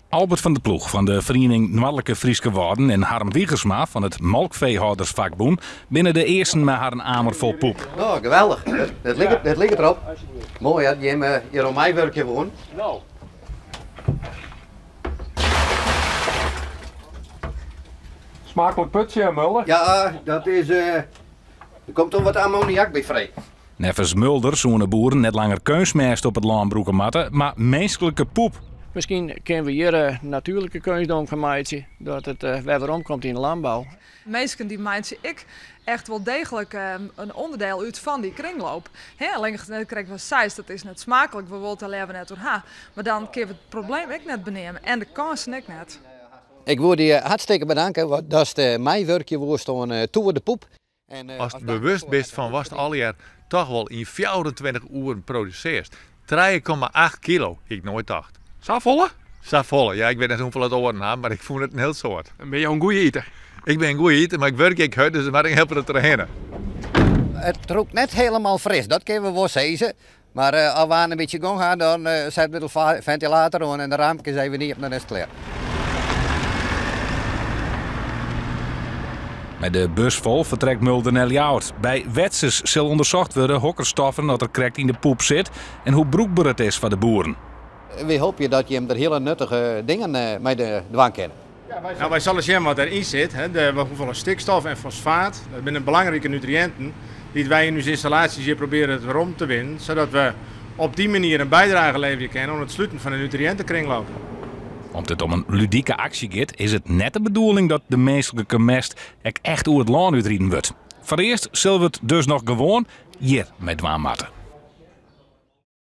Albert van der Ploeg fan de Feriening Noardlike Fryske Wâlden en Harm Wiegersma fan it Molkfeehâldersfakbûn binne de earsten mei harren amer fol poep. Oh, geweldich. It liket derop. Moai dat jimme hjir oan meiwurkje woenen. Smaaklik putsje, Mulder. Ja, dat is. Der komt al wat ammoniak by frij. Neffens Mulder soene boeren net langer keunstmêst op it lân brûke moatte, mar minsklike poep. Miskien kinne we hjir natuerlike keunstdong fan meitsje, dat it wer werom komt yn de lânbou. Minsken dy meitsje ek echt wol deeglik in ûnderdiel út fan dy kringloop. Allinnich net krekt wat seist, dat is net smaaklik, we wolle it der leaver net oer ha. Mar dan kinne we it probleem ek net beneame en de kânsen ek net. Ik woe dy hartstikke bedanke datst meiwurkje woest oan Toer de Poep. Ast bewust bist fan watst allegear toch wol yn 24 oeren produsearst. 3,8 kilo, hie ik noait tocht. Safolle? Safolle, ja. Ik wit net hoefolle it oaren ha, mar ik fûn it in hiel soad. En binne jo in goede iter? Ik bin in goede iter, mar ik wurkje ek hurd, dus dan moat ik hiel protte trochhinne. It rûkt net hielendal fris, dat kinne we wol sizze. Mar as we aan in bytsje gong ha, dan set we de fentilator oan en de raamkes even iepen, dan is it klear. Mei de bus fol fertrekt Mulder nei Ljouwert. By Wetsus sil ûndersocht wurde hokker stoffen oft der krekt yn de poep sit en hoe brûkber it is foar de boeren. Wy hoopje dat jim der hiele nuttige dingen mei dwaan kinne. Nou, wy sille sjen wat deryn sit, hoefolle stikstof en fosfaat. Dat binne belangrike nutriïnten dy't wy yn ús ynstallaasjes hjir probearje werom te winnen, sadat we op dy manier in bydrage leverje kinne oan it sluten fan de nutriïntekringloop. Om't it om in ludike aksje giet, is it net de bedoeling dat de minsklike mest ek echt oer it lân útriden wurdt. Foarearst sille we it dus noch gewoan hjir mei dwaan moatte.